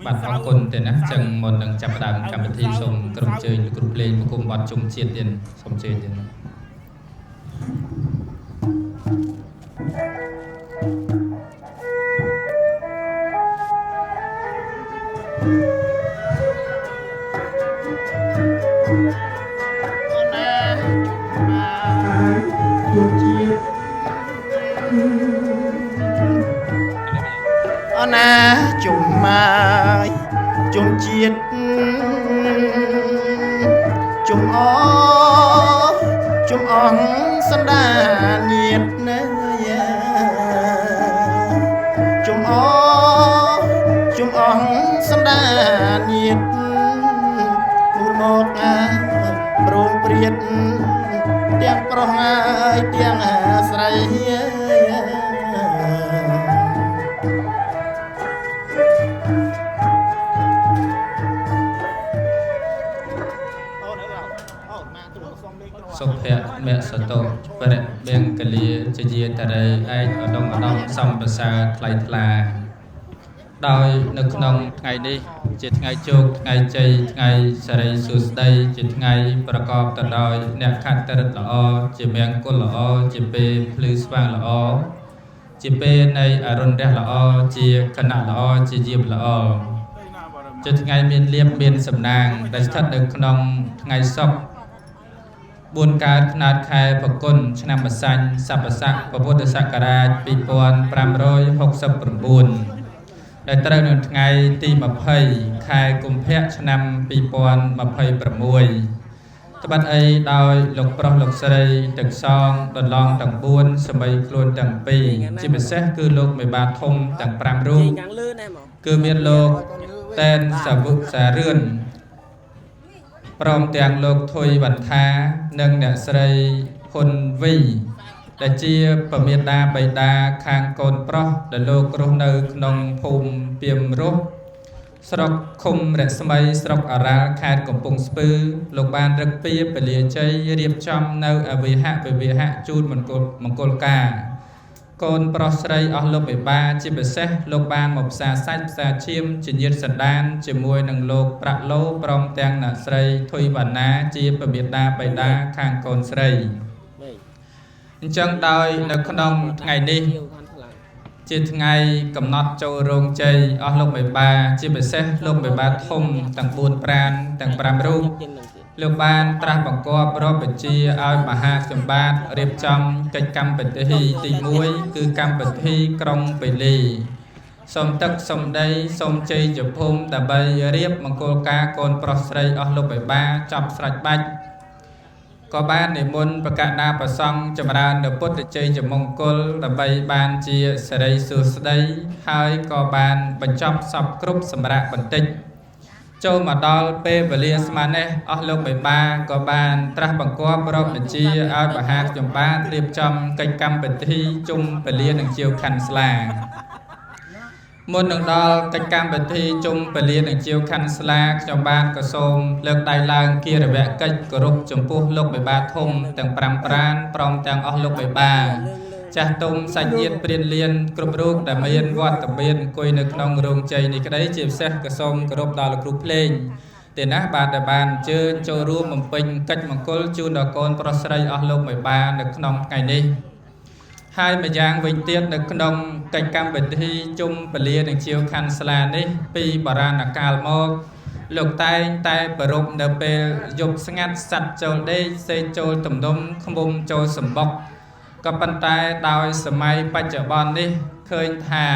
បាទអរគុណទេណាចឹងមុននឹងចាប់ផ្ដើមកម្មវិធីសូមក្រុមជើញលោកគ្រូភ្លេងប្រគំបទជុំជាតិទៀតសូមជើញទៀត អណាជុំមកជុំជាតិជុំអជុំអង្គសន្តានញាតណាជុំអជុំអង្គសន្តានញាតមូលមកអាព្រមព្រៀតទាំងប្រុសហើយទាំងស្រី សុភៈមសតោបរិបង្គលាជាយាតរិយឯកឧត្តមឧត្តមសំប្រសើរថ្លៃថ្លាដោយនៅក្នុងថ្ងៃនេះជាថ្ងៃជោគថ្ងៃជ័យថ្ងៃសិរីសួស្តីជាថ្ងៃប្រកបទៅដោយអ្នកខត្តរិទ្ធល្អជាមង្គលល្អជាពេលភ្លឺស្វាងល្អជាពេលនៃអរុណរះល្អជាគណៈល្អជាយាមល្អជាថ្ងៃមានលៀបមានសំណាងដែលស្ថិតនៅក្នុងថ្ងៃសុក្រ4កើតខ្នាតខែប្រគុណឆ្នាំម្សាញ់សពស័កពុទ្ធសករាជ2569ដែលត្រូវនៅថ្ងៃទី20ខែកុម្ភៈឆ្នាំ2026ត្បិតអីដោយលោកប្រុសលោកស្រីទាំងសងដន្លងទាំង4សមីខ្លួនទាំង2ជាពិសេសគឺលោកមេបាធំទាំង5រូបគឺមានលោកតែនសាវុសារឿនព្រមទាំងលោកធុយវន្ថានិងអ្នកស្រីហ៊ុនវីដែលជាពមេដាបៃតាខាងកូនប្រុសដែលលោករស់នៅក្នុងភូមិពីមរស់ស្រុកឃុំរស្មីស្រុកអរ៉ាល់ខេត្តកំពង់ស្ពឺលោកបានរឹកពីពលាជ័យរៀបចំនៅអវិហៈវិវាហៈជូនមង្គលការកូនប្រុសស្រីអស់លោកបេបាជាពិសេសលោកបានមកផ្សារសាច់ផ្សារឈាមជាញាតិសន្តានជាមួយនឹងលោកប្រាក់លោព្រមទាំងអ្នកស្រីធុយវណ្ណាជាពមេដាបៃតាខាងកូនស្រីអញ្ចឹងដោយនៅក្នុងថ្ងៃនេះជាថ្ងៃកំណត់ចូលរោងជ័យអស់លោកមេបាជាពិសេសលោកមេបាធំទាំង4ប្រានទាំង5រូបលោកបានត្រាស់បង្គាប់រាប់បញ្ជាឲ្យមហាសម្បាទរៀបចំកិច្ចកម្មពិធីទី1គឺកម្មពិធីក្រុងពេលីសូមទឹកសូមដីសូមជ័យជភូមិដើម្បីរៀបមង្គលការកូនប្រុសស្រីអស់លោកមេបាចប់ស្រេចបាច់ក៏បាននិមន្តប្រកាសណាប្រសង់ចម្រើននៅពុទ្ធជ័យមង្គលដើម្បីបានជាសិរីសួស្តីហើយក៏បានបញ្ចប់សពគ្រប់សម្រាប់បន្តិចចូលមកដល់ពេលវេលាស្មាននេះអស់លោកមេបាក៏បានត្រាស់បង្គាប់រាប់បញ្ជាឲ្យមហាខ្ញុំបាទរៀបចំកិច្ចកម្មពិធីជុំពលានិងជាវខណ្ឌស្លាមុននឹងដល់កិច្ចកម្មពិធីជុំពលានិងជាវខណ្ឌស្លាខ្ញុំបាទក៏សូមលើកដៃឡើងគិរវកិច្ចគោរពចំពោះលោកមេបាធំទាំង5ប្រានព្រមទាំងអស់លោកមេបាចាស់ទុំសាច់ញាតិព្រានលៀនគ្រប់រូបដែលមានវត្តមានអង្គុយនៅក្នុងរោងជ័យនេះក្តីជាពិសេសក៏សូមគោរពដល់លោកគ្រូភ្លេងទេណាបាទដែលបានអញ្ជើញចូលរួមបំពេញកិច្ចមង្គលជូនដល់កូនប្រុសស្រីអស់លោកមេបានៅក្នុងថ្ងៃនេះហើយម្យ៉ាងវិញទៀតនៅក្នុងកិច្ចកម្មវិធីជុំពលានិងជាវខណ្ឌស្លានេះពីបុរាណកាលមកលោកតែងតែប្រពនៅពេលយប់ស្ងាត់សัตว์ចូលដេកសេកចូលទំនំឃ្មុំចូលសម្បុកក៏ប៉ុន្តែដោយសម័យបច្ចុប្បន្ននេះឃើញថា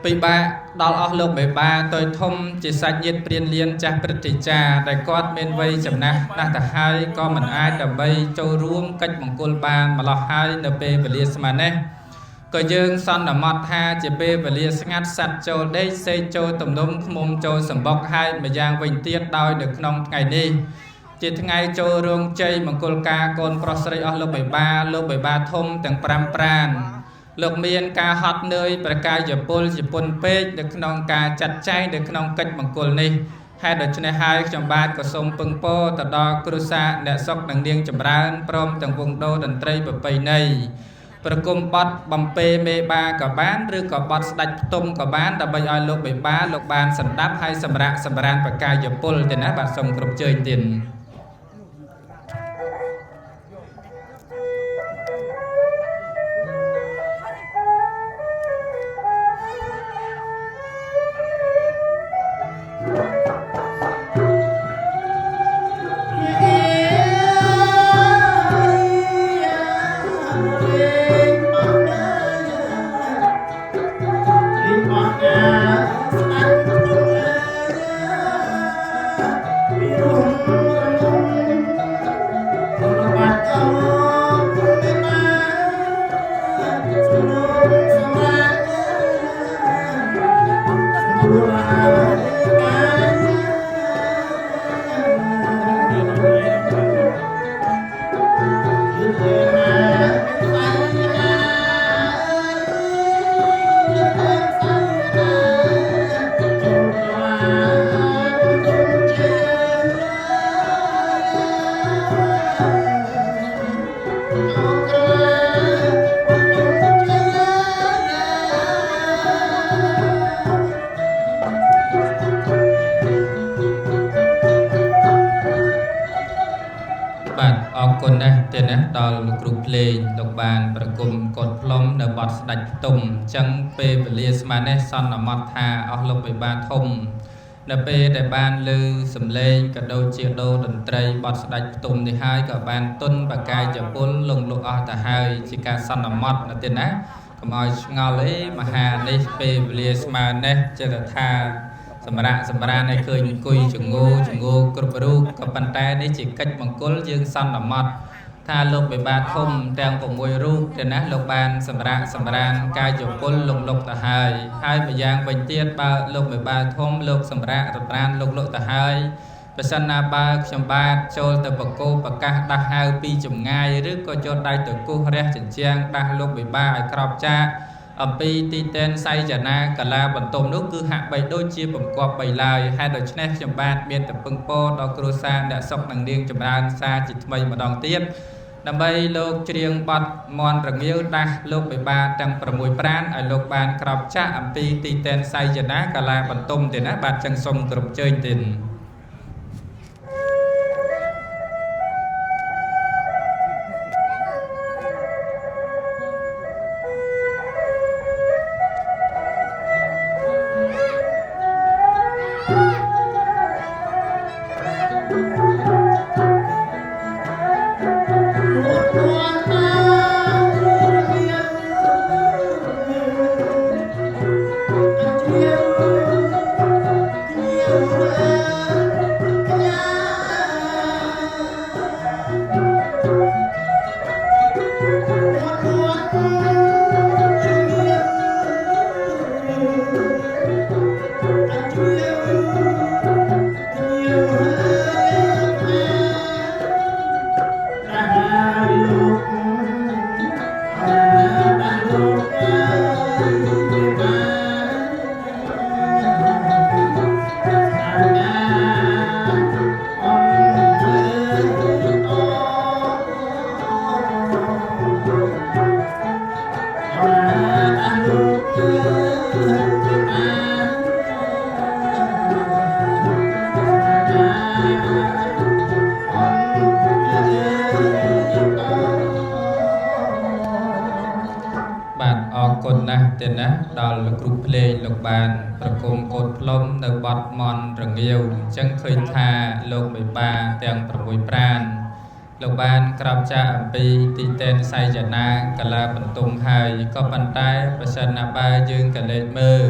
ពិបាកដល់អស់លោកមេបាតូចធំជាសាច់ញាតិព្រានលៀនចាស់ព្រឹទ្ធាចារ្យដែលគាត់មានវ័យចំណាស់ណាស់ទៅហើយក៏មិនអាចដើម្បីចូលរួមកិច្ចមង្គលបានម្លោះហើយនៅពេលវេលាស្មាននេះក៏យើងសន្មត់ថាជាពេលវេលាស្ងាត់សัตว์ចូលដេកសេកចូលទំនំឃ្មុំចូលសម្បុកហើយម្យ៉ាងវិញទៀតដោយនៅក្នុងថ្ងៃនេះជាថ្ងៃចូលរោងជ័យមង្គលការកូនប្រុសស្រីអស់លោកបេបាលោកបេបាធំទាំង5ប្រានលោកមានការហត់នឿយប្រកាយពលជាពុនពេកនៅក្នុងការចាត់ចែងនៅក្នុងកិច្ចមង្គលនេះហេតុដូច្នេះហើយខ្ញុំបាទក៏សូមពឹងពរទៅដល់គ្រួសារអ្នកសុខនិងនាងចម្រើនព្រមទាំងវងដូរតន្ត្រីប្រពៃណី ប្រគំបត់បំពេមេបាក៏បានឬក៏បត់ស្ដេចផ្ទុំក៏បានដើម្បីឲ្យលោកមេបាលោកបានសម្ដាប់ហើយសម្រាកសម្រានបកាយពលទេណាបាទសូមគ្រប់ជើញទៀត ដល់លោកគ្រូភ្លេងលោកបានប្រគំកូនផ្លុំនៅបទស្ដេចផ្ទុំអញ្ចឹងពេលវេលាស្មាននេះសន្មត់ថាអស់លោកបិបាធំនៅពេលដែលបានឮសំឡេងក៏ដូចជាដូរតន្ត្រីបទស្ដេចផ្ទុំនេះហើយក៏បានទុនបកាយជពលលងលោកអស់ទៅហើយជាការសន្មត់ណាទេណាកុំឲ្យឆ្ងល់អីមហានេះពេលវេលាស្មាននេះចេះតែថាសម្រាប់សម្រានឲ្យឃើញអង្គុយចងោចងោគ្រប់រូបក៏ប៉ុន្តែនេះជាកិច្ចមង្គលយើងសន្មត់ថាលោកបិបាធំទាំង6រូបទៅណាលោកបានសម្រាកសម្រានកាយពលលងលុកទៅហើយហើយម្យ៉ាងវិញទៀតបើលោកបិបាធំលោកសម្រាកសម្រានលងលុកទៅហើយប្រសិនណាបើខ្ញុំបាទចូលទៅបកោប្រកាសដាស់ហៅពីចម្ងាយឬក៏ចូលដៃទៅគោះរះជញ្ជាំងដាស់លោកបិបាឲ្យក្របចាកអំពីទីតែនសៃចនាកាលាបន្ទុំនោះគឺហាក់បីដូចជាបង្គាប់បីឡើយហេតុដូច្នេះខ្ញុំបាទមានតែពឹងពរដល់គ្រួសារអ្នកសុខនិងនាងចម្រើនសាជាថ្មីម្ដងទៀតដើម្បីលោកច្រៀងបទមន្តរងាវដាស់លោកបិបាទាំង6ប្រានឲ្យលោកបានក្របចាក់អំពីទីតែនសៃចនាកាលាបន្ទុំទេណាបាទចឹងសូមគោរពជើញទេ ដល់លោកគ្រូភ្លេងលោកបានប្រគំកូនផ្លុំនៅបទមន្តរងាវអញ្ចឹងឃើញថាលោកមេបាទាំង6ប្រានលោកបានក្របចាកអំពីទីតែនសៃចនាកាលាបន្ទុំហើយក៏ប៉ុន្តែប្រសិនណាបើយើងក៏លេចមើល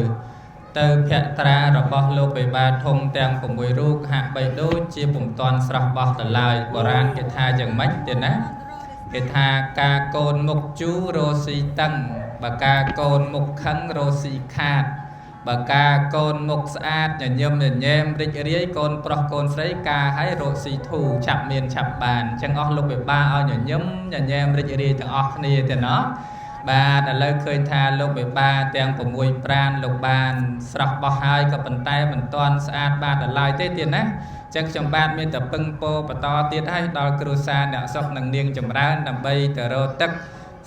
ទៅភក្ត្រារបស់លោកបិបាធំទាំង6រូបហាក់បីដូចជាពុំទាន់ស្រស់បោះទៅឡើយបុរាណគេថាយ៉ាងម៉េចទេណាគេថាការកូនមុខជូររស៊ីតឹងបើការកូនមុខខឹងរស៊ីខាតបើការកូនមុខស្អាតញញឹមញញែមរីករាយកូនប្រុសកូនស្រីការឲ្យរកស៊ីធូឆាប់មានឆាប់បានអញ្ចឹងអស់លោកបិបាឲ្យញញឹមញញែមរីករាយទាំងអស់គ្នាទេណោះបាទឥឡូវឃើញថាលោកបិបាទាំង6ប្រានលោកបានស្រស់បោះហើយក៏ប៉ុន្តែមិនទាន់ស្អាតបាទដល់ឡើយទេទៀតណាចឹងខ្ញុំបាទមានតែពឹងពោបន្តទៀតហើយដល់គ្រួសារអ្នកសុខនិងនាងចម្រើនដើម្បីទៅរកទឹក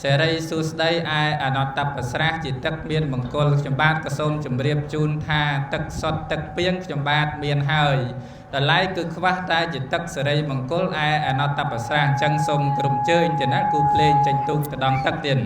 សេរីសួស្តីឯអនតបស្រះជាទឹកមានមង្គលខ្ញុំបាទក៏សូមជម្រាបជូនថាទឹកសុទ្ធទឹកពីងខ្ញុំបាទមានហើយតម្លៃគឺខ្វះតែជាទឹកសេរីមង្គលឯអនតបស្រះអញ្ចឹងសូមក្រុមជើញទៅណាគូភ្លេងចេញទូកទៅដងទឹកទៀត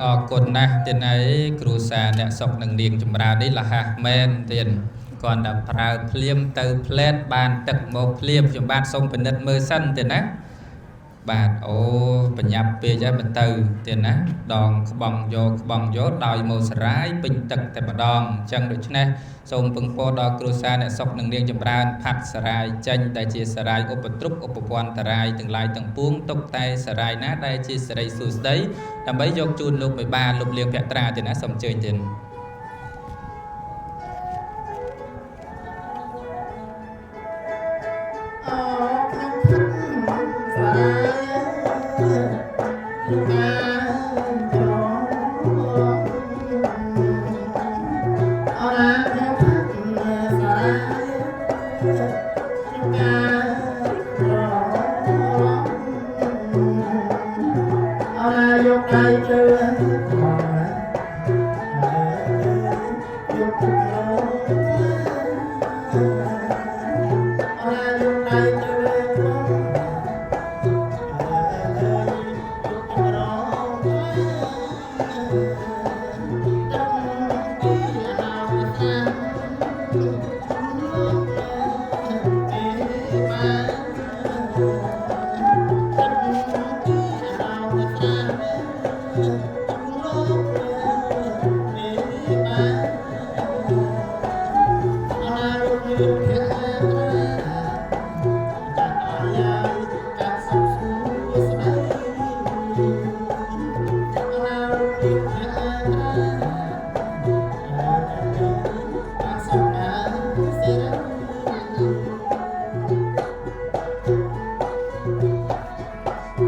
អរគុណណាស់ទៀតហើយគ្រូសាអ្នកសុកនឹងនាងចម្រើននេះលះមែនទៀតគាត់តែប្រើភ្លាមទៅផ្លែតបានទឹកមកភ្លាមខ្ញុំបាទសូមពិនិត្យមើលសិនទៀតណាបាទអូបញ្ញាប់ពេកហើយមិនទៅទៀតណាដងក្បងយកក្បងយកដោយមកសរាយពេញទឹកតែម្ដងអញ្ចឹងដូច្នេះសូមពឹងពរដល់គ្រួសារអ្នកសុកនឹងនាងចម្រើនផាត់សរាយចេញដែលជាសរាយឧបទ្រពឧបពន្តរាយទាំងឡាយទាំងពួងទុកតែសរាយណាដែលជាសិរីសួស្តីដើម្បីយកជូនលោកមេបាលុបលាងភត្រាទៀតណាសូមអញ្ជើញទៀត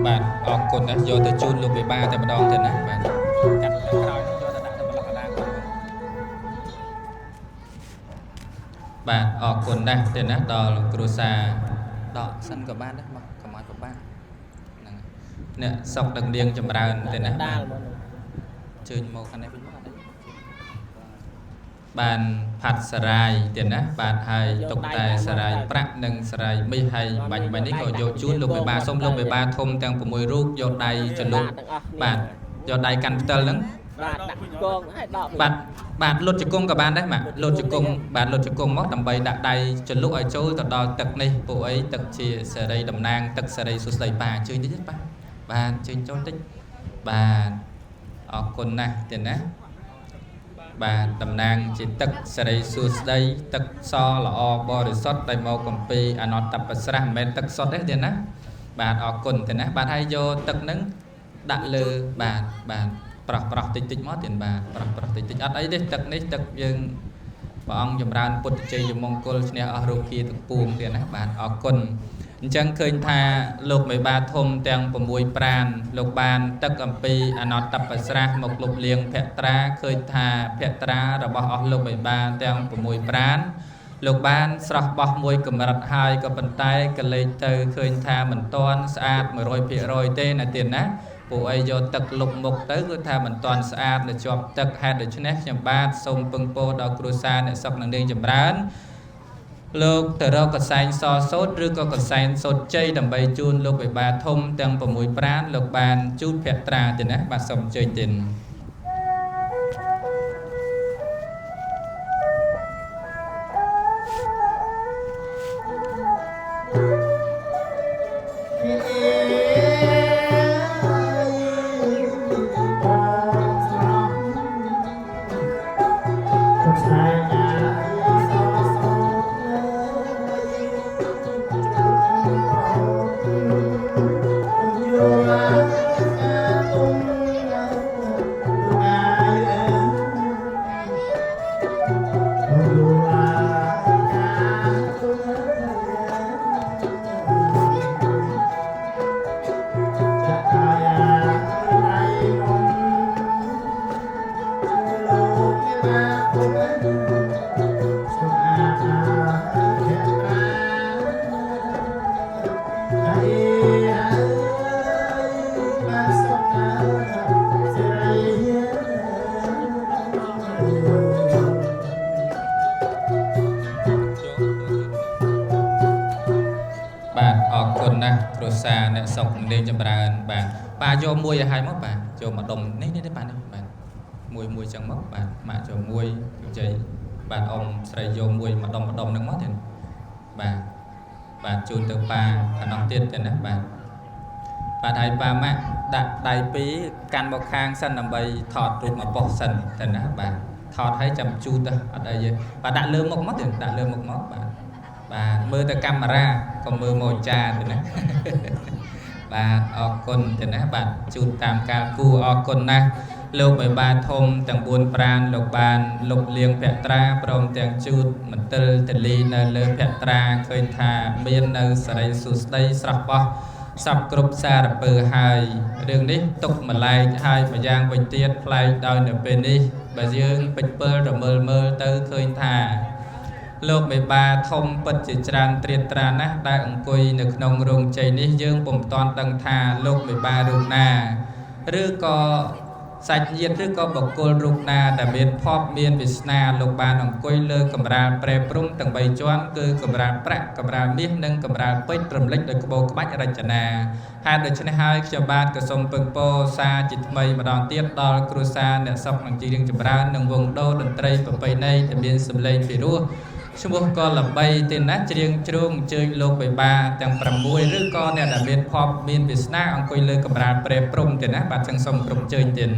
បាទអរគុណណាស់យកទៅជូនលោកមេបាតែម្ដងទៀតណាបាទកាត់ក្រោយយកទៅដាក់ទៅប្លុកកដាគាត់បាទអរគុណណាស់ទៀតណាដល់គ្រួសារដកសិនក៏បានដែរមកកុំឲ្យពិបាកហ្នឹងអ្នកសុកនឹងនាងចម្រើនទៀតណាបាទជើញមកខាងនេះវិញមកអត់ទេបានផាត់សរាយទៀតណាបាទហើយទុកតែសរាយប្រាក់និងសរាយមាសហើយបាញ់បាញ់នេះក៏យកជូនលោកមេបាសូមលោកមេបាធំទាំង6រូបយកដៃចលុកបាទយកដៃកាន់ផ្តិលហ្នឹង បាទដាក់កងហើយដក បាទបាទលុតជង្គង់ក៏បានដែរម៉ាក់លុតជង្គង់បាទលុតជង្គង់មកដើម្បីដាក់ដៃចលុកឲ្យចូលទៅដល់ទឹកនេះពួកអីទឹកជាសេរីតំណាងទឹកសេរីសុស្ដីប៉ាជើញតិចប៉ាបាទជើញចូលតិចបាទអរគុណណាស់ទៀតណាបាទតំណាងជាទឹកសេរីសួស្តីទឹកសល្អបរិសុទ្ធដែលមកកំពីអនន្តបស្រះមិនមែនទឹកសុទ្ធទេទៀតណាបាទអរគុណទៀតណាបាទហើយយកទឹកហ្នឹងដាក់លើបាទបាទប្រោះប្រោះតិចតិចមកទៀតបាទប្រោះប្រោះតិចតិចអត់អីទេទឹកនេះទឹកយើងព្រះអង្គចម្រើនពុទ្ធជ័យមង្គលឈ្នះអស់រោគាទាំងពួងទៀតណាបាទអរគុណអញ្ចឹងឃើញថាលោកមេបាធំទាំង6ប្រានលោកបានទឹកអំពីអនន្តបស្រះមកលុបលាងភត្រាឃើញថាភត្រារបស់អស់លោកមេបាទាំង6ប្រានលោកបានស្រស់បោះមួយកម្រិតហើយក៏ប៉ុន្តែក៏លេចទៅឃើញថាមិនទាន់ស្អាត 100% ទេណាទៀតណាពួកអីយកទឹកលុបមុខទៅគឺថាមិនទាន់ស្អាតនៅជាប់ទឹកហេតុដូច្នេះខ្ញុំបាទសូមពឹងពោដល់គ្រួសារអ្នកសុកនិងនាងចម្រើនលោកទៅរកកសែងសសូត្រឬក៏កសែងសូត្រជ័យដើម្បីជូនលោកវិបាធំទាំង6ប្រានលោកបានជូនភត្រាទេណាបាទសូមអញ្ជើញទេ Yeah. បាទអរគុណណាស់គ្រួសារអ្នកសុកលេងចម្រើនបាទប៉ាយកមួយឲ្យហើយមកបាទចូលមកដុំនេះនេះបាទនេះបាទមួយមួយចឹងមកបាទម៉ាក់ចូលមួយជ័យបាទអ៊ំស្រីយកមួយមកដុំមកដុំនឹងមកទេបាទបាទជូនទៅប៉ាខាងនោះទៀតទេណាបាទបាទហើយប៉ាម៉ាក់ដាក់ដៃពីរកាន់មកខាងសិនដើម្បីថតរូបមកប៉ុស្សិនទេណាបាទថតឲ្យចាំជូតទៅអត់អីទេបាទដាក់លើមុខមកទេដាក់លើមុខមកបាទបាទមើលទៅកាមេរ៉ាក៏មើលមកចាទេណាបាទអរគុណទេណាបាទជូនតាមការគូអរគុណណាស់លោកបេបាធំទាំង4ប្រានលោកបានលុបលាងភត្រាព្រមទាំងជូតមន្ទិលទលីនៅលើភត្រាឃើញថាមាននៅសរីសួស្តីស្រស់បោះសពគ្រប់សារពើហើយរឿងនេះទុកម្លែកហើយម្យ៉ាងវិញទៀតប្លែកដោយនៅពេលនេះបើយើងពេចពិលរមើលមើលទៅឃើញថាលោកមេបាធំពិតជាច្រើនត្រៀតត្រាណាស់ដែលអង្គុយនៅក្នុងរោងជ័យនេះយើងពុំទាន់ដឹងថាលោកមេបារូបណាឬក៏សាច់ញាតិឬក៏បុគ្គលរូបណាដែលមានភ័ព្វមានវាសនាលោកបានអង្គុយលើកម្រាលប្រែព្រំទាំង3ជាន់គឺកម្រាលប្រាក់កម្រាលមាសនិងកម្រាលពេជ្ររំលេចដោយក្បូរក្បាច់រចនាហេតុដូច្នេះហើយខ្ញុំបាទក៏សូមពឹងពរសារជាថ្មីម្ដងទៀតដល់គ្រួសារអ្នកសុខនិងជីរៀងចម្រើននិងវងដូរតន្ត្រីប្រពៃណីដែលមានសម្លេងពីរោះឈ្មោះក៏ល្បីទេណាច្រៀងជ្រងអញ្ជើញលោកបេបាទាំង6ឬក៏អ្នកដែលមានភ័ព្វមានវាសនាអង្គុយលើកម្រាលប្រែព្រំទេណាបាទចឹងសូមគ្រប់អញ្ជើញទៀត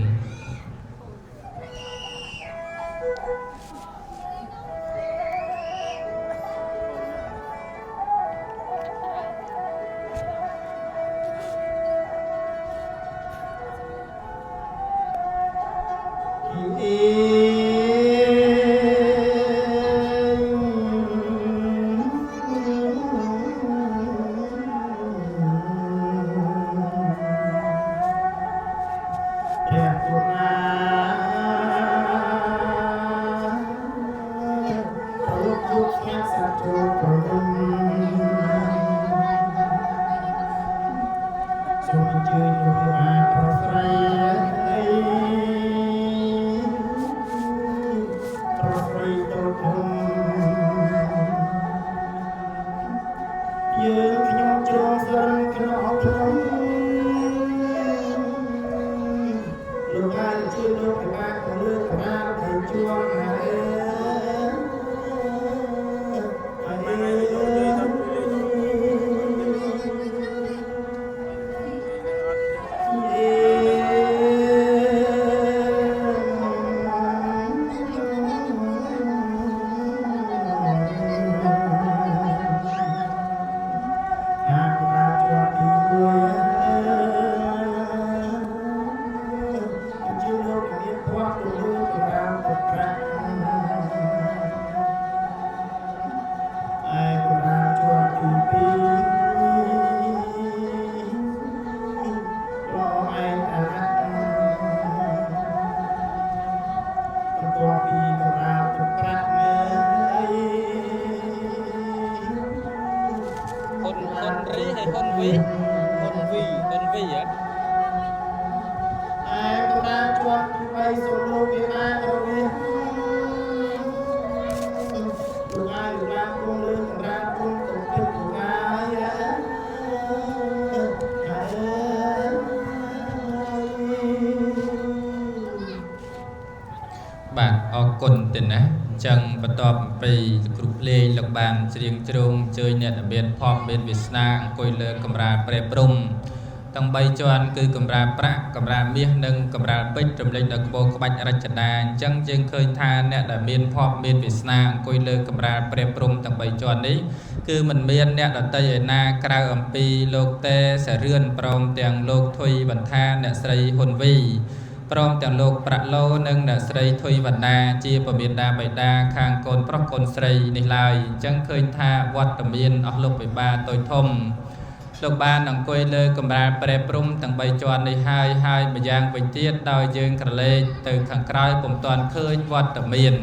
បាទអរគុណទេណាចឹងបន្ទាប់ពីគ្រូភ្លេងលោកបានច្រៀងជ្រងអញ្ជើញអ្នកដែលមានភ័ព្វមានវាសនាអង្គុយលើកម្រាលប្រែព្រំ ទាំង3ជាន់គឺកម្រាលប្រាក់កម្រាលមាសនិងកម្រាលពេជ្ររំលេចដោយក្បូរក្បាច់រចនាអញ្ចឹងយើងឃើញថាអ្នកដែលមានភ័ព្វមានវាសនាអង្គុយលើកម្រាលព្រះព្រំទាំង3ជាន់នេះគឺមិនមានអ្នកដទៃឯណាក្រៅអំពីលោកតេសារឿនព្រមទាំងលោកធុយបន្ថាអ្នកស្រីហ៊ុនវីព្រមទាំងលោកប្រាក់ឡូនិងអ្នកស្រីធុយវណ្ណាជាពមាតាបិតាខាងកូនប្រុសកូនស្រីនេះឡើយអញ្ចឹងឃើញថាវត្តមានអស់លោកបិបាតូចធំលោកបានអង្គុយលើកម្រាលព្រះព្រំទាំង3ជាន់នេះហើយហើយម្យ៉ាងវិញទៀតដោយយើងក្រឡេកទៅខាងក្រោយពុំទាន់ឃើញវត្តមាន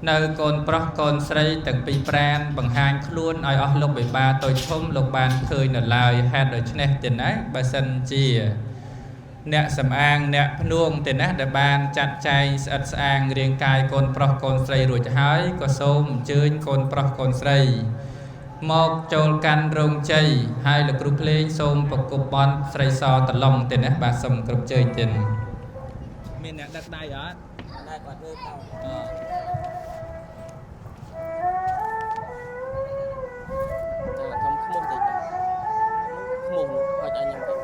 នៅកូនប្រុសកូនស្រីទាំងពីរប្រានបង្ហាញខ្លួនឲ្យអស់លោកបិបាតូចធំលោកបានឃើញនៅឡើយហេតុដូច្នេះទេណាបើសិនជាអ្នកសំអាងអ្នកភ្នួងទេណាដែលបានចាត់ចែងស្អិតស្អាងរាងកាយកូនប្រុសកូនស្រីរួចហើយក៏សូមអញ្ជើញកូនប្រុសកូនស្រីមកចូលកាន់រោងជ័យហើយលោកគ្រូភ្លេងសូមប្រគប់បន់ស្រីសតឡុងទេណាបាទសូមគ្រប់ជើញទេមានអ្នកដឹកដៃអត់ ដៃគាត់ធ្វើទៅតែធំខ្មុះតិចខ្មុះនោះហុចឲ្យខ្ញុំទៅ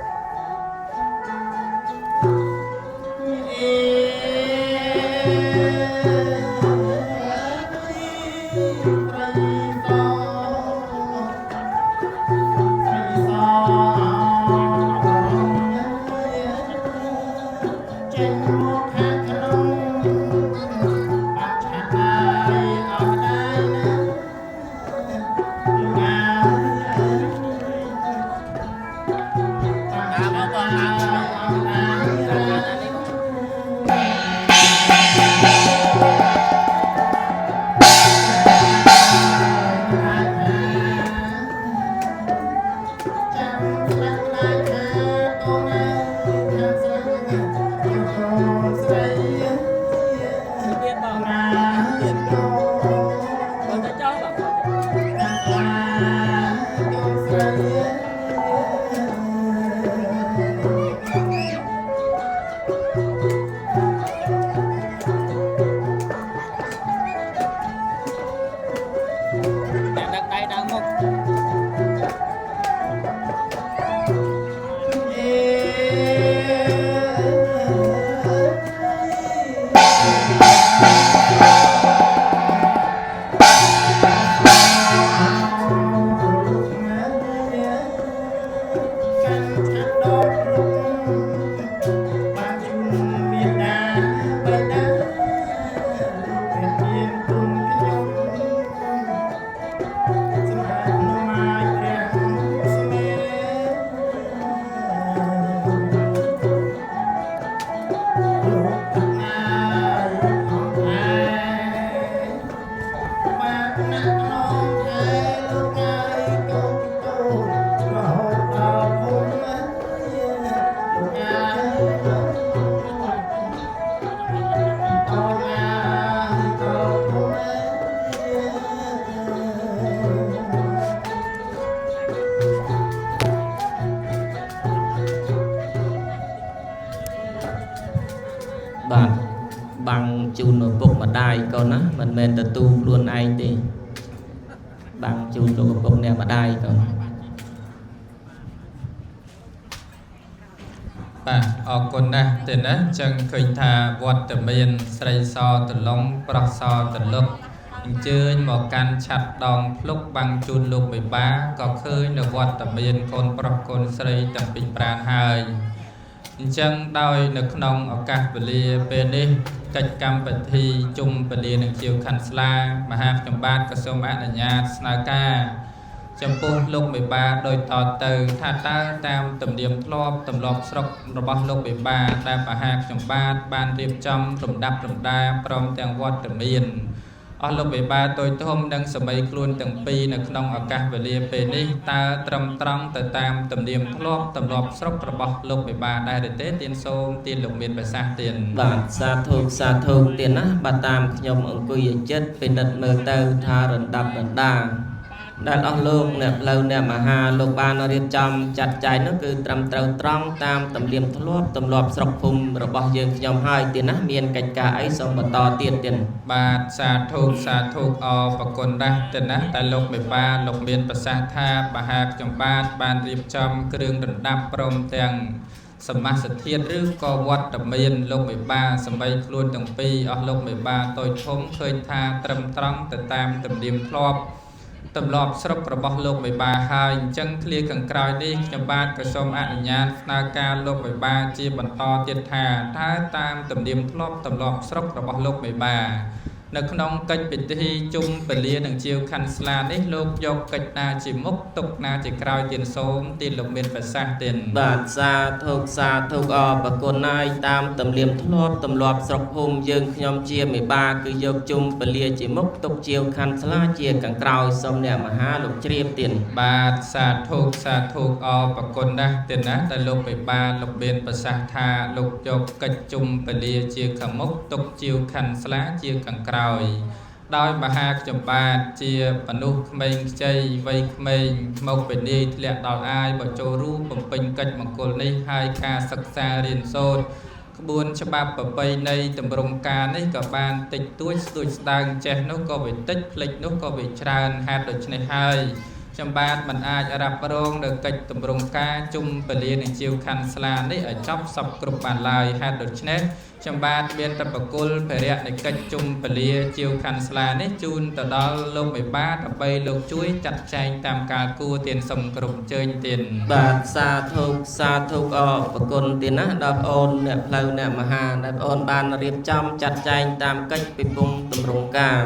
បាទបាំងជូនឪពុកម្ដាយកូនណាមិនមែនទទួលខ្លួនឯងទេបាំងជូនលោកឪពុកអ្នកម្ដាយកូន បាទអរគុណណាស់ទេណាចឹងឃើញថាវត្តមានស្រីសតឡុងប្រុសសតលុកអញ្ជើញមកកាន់ឆាត់ដងភ្លុកបាំងជូនលោកបិបាក៏ឃើញនៅវត្តមានកូនប្រុសកូនស្រីទាំងពីរប្រានហើយអញ្ចឹងដោយនៅក្នុងឱកាសវេលាពេលនេះកិច្ចកម្មពិធីជុំពលានឹងជាវខណ្ឌស្លាមហាខ្ញុំបាទក៏សូមអនុញ្ញាតស្នើការចំពោះលោកមេបាដោយតទៅថាតើតាមទំនៀមធ្លាប់ទម្លាប់ស្រុករបស់លោកមេបាដែលមហាខ្ញុំបាទបានរៀបចំរំដាប់រំដាព្រមទាំងវត្តមានអស់លោកមេបាតូចធំនិងសម័យខ្លួនទាំងពីរនៅក្នុងឱកាសវេលាពេលនេះតើត្រឹមត្រង់ទៅតាមទំនៀមធ្លាប់ទម្លាប់ស្រុករបស់លោកមេបាដែរឬទេទានសូមទានលោកមានប្រសាសន៍ទាន បាទសាធុសាធុទានណាបាទតាមខ្ញុំអង្គុយឲ្យចិត្តពិនិត្យមើលទៅថារំដាប់រំដា ដែលអស់លោកអ្នកផ្លូវអ្នកមហាលោកបានរៀបចំចាត់ចែងនោះគឺត្រឹមត្រូវត្រង់តាមទំនៀមធ្លាប់ទម្លាប់ស្រុកភូមិរបស់យើងខ្ញុំហើយទៀតណាមានកិច្ចការអីសូមបន្តទៀតទៀត បាទសាធុសាធុអរប្រគុណណាស់ទៅណាតែលោកមេបាលោកមានប្រសាសន៍ថាមហាខ្ញុំបាទបានរៀបចំគ្រឿងរណ្ដាប់ព្រមទាំងសមាសធាតុឬក៏វត្តមានលោកមេបាសមីខ្លួនទាំងពីរអស់លោកមេបាតូចធំឃើញថាត្រឹមត្រង់ទៅតាមទំនៀមធ្លាប់ទម្លាប់ស្រុករបស់លោកមេបាហើយអញ្ចឹងឃ្លាខាងក្រោយនេះខ្ញុំបាទក៏សូមអនុញ្ញាតស្នើការលោកមេបាជាបន្តទៀតថាតើតាមទំនៀមធ្លាប់ទម្លាប់ស្រុករបស់លោកមេបានៅក្នុងកិច្ចពិធីជុំពលានិងជាវខណ្ឌស្លានេះលោកយកកិច្ចណាជាមុខទុកណាជាក្រោយទៀនសូមទៀនលោកមានប្រសាសន៍ទៀន បាទសាធុសាធុអរប្រគុណណាយតាមទំនៀមធ្លាប់ទម្លាប់ស្រុកភូមិយើងខ្ញុំជាមេបាគឺយកជុំពលាជាមុខទុកជាវខណ្ឌស្លាជាខាងក្រោយសូមអ្នកមហាលោកជ្រាបទៀន បាទសាធុសាធុអរប្រគុណណាស់ទៀនណាតែលោកមេបាលោកមានប្រសាសន៍ថាលោកយកកិច្ចជុំពលាជាខាងមុខទុកជាវខណ្ឌស្លាជាខាងក្រោយដោយមហាខ្ញុំបាទជាមនុស្សក្មេងខ្ចីវ័យក្មេងមកពនាយធ្លាក់ដល់អាយបើចូលរួមបំពេញកិច្ចមង្គលនេះហើយការសិក្សារៀនសូត្រក្បួនច្បាប់ប្រពៃណីទម្រង់ការនេះក៏បានតិចតួចស្ទួចស្ដើងចេះនោះក៏វាតិចភ្លេចនោះក៏វាច្រើនហេតុដូច្នេះហើយខ្ញុំបាទមិនអាចរ៉ាប់រងនៅកិច្ចទម្រង់ការជុំពលានឹងជាវខណ្ឌស្លានេះឲ្យចប់សពគ្រប់បានឡើយហេតុដូច្នេះខ្ញុំបាទមានតែប្រគល់ភារៈនៃកិច្ចជុំពលាជាវខណ្ឌស្លានេះជូនទៅដល់លោកមេបាដើម្បីលោកជួយចាត់ចែងតាមការគួរទានសុំគ្រប់អញ្ជើញទាន បាទសាធុសាធុអរប្រគុណទានណាដល់បងអូនអ្នកផ្លូវអ្នកមហាដែលបងអូនបានរៀបចំចាត់ចែងតាមកិច្ចពិភពទម្រង់ការ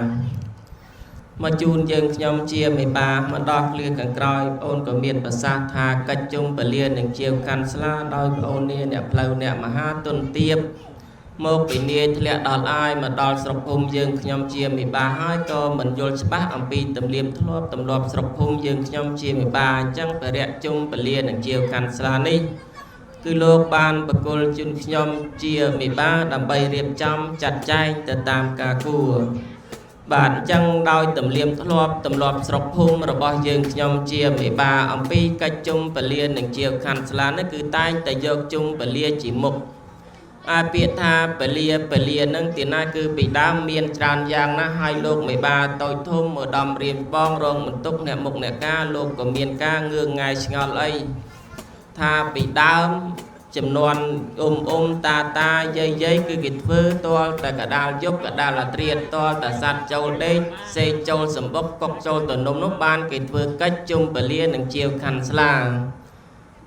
មកជូនយើងខ្ញុំជាមេបាមកដល់ឃ្លាខាងក្រោយបងអូនក៏មានប្រសាសន៍ថាកិច្ចជុំពលានឹងជាវខណ្ឌស្លាដោយបងអូននាអ្នកផ្លូវអ្នកមហាទុនទៀបមកពីនាយធ្លាក់ដល់អាយមកដល់ស្រុកភូមិយើងខ្ញុំជាមេបាហើយក៏មិនយល់ច្បាស់អំពីទំនៀមធ្លាប់ទម្លាប់ស្រុកភូមិយើងខ្ញុំជាមេបាអញ្ចឹងបរិយជុំពលានឹងជាវខណ្ឌស្លានេះគឺលោកបានបកគលជូនខ្ញុំជាមេបាដើម្បីរៀបចំចាត់ចែងទៅតាមការគួរបាទអញ្ចឹងដោយទំនៀមធ្លាប់ទម្លាប់ស្រុកភូមិរបស់យើងខ្ញុំជាមេបាអំពីកិច្ចជុំពលានឹងជាវខណ្ឌស្លានេះគឺតែងតែយកជុំពលាជាមុខអាពាក្យថាពលាពលានឹងទីណាគឺពីដើមមានច្រើនយ៉ាងណាស់ហើយលោកមេបាតូចធំឧត្តមរៀមបងរងបន្ទុកអ្នកមុខអ្នកការលោកក៏មានការងឿងងាយឆ្ងល់អីថាពីដើមចំនួនអ៊ំអ៊ំតាតាយាយយាយគឺគេធ្វើទាល់តែកដាលយប់កដាលអាត្រៀតទាល់តែសัตว์ចូលដេកសេកចូលសម្បុកកុកចូលទៅនំនោះបានគេធ្វើកិច្ចជុំពលានឹងជាវខណ្ឌស្លា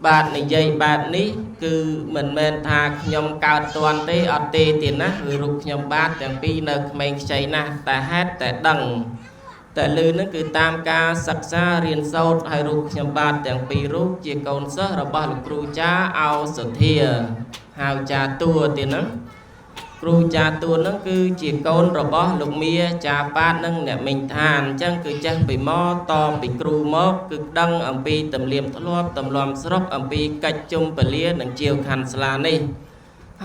បាទនិយាយបែបនេះគឺមិនមែនថាខ្ញុំកើតទាន់ទេអត់ទេទៀតណាគឺរូបខ្ញុំបាទទាំងពីរនៅក្មេងខ្ចីណាស់តែហេតុតែដឹងតែលឺនឹងគឺតាមការសិក្សារៀនសូត្រហើយរូបខ្ញុំបាទទាំងពីររូបជាកូនសិស្សរបស់លោកគ្រូចាអោសុធាហៅចាតួទៀតណាគ្រូចាតួនឹងគឺជាកូនរបស់លោកមាចាប៉ាតនិងអ្នកមីងឋានអញ្ចឹងគឺចេះពីមកតពីគ្រូមកគឺដឹងអំពីទំនៀមធ្លាប់ទម្លាប់ស្រុកអំពីកិច្ចជុំពលានិងជាវខណ្ឌស្លានេះ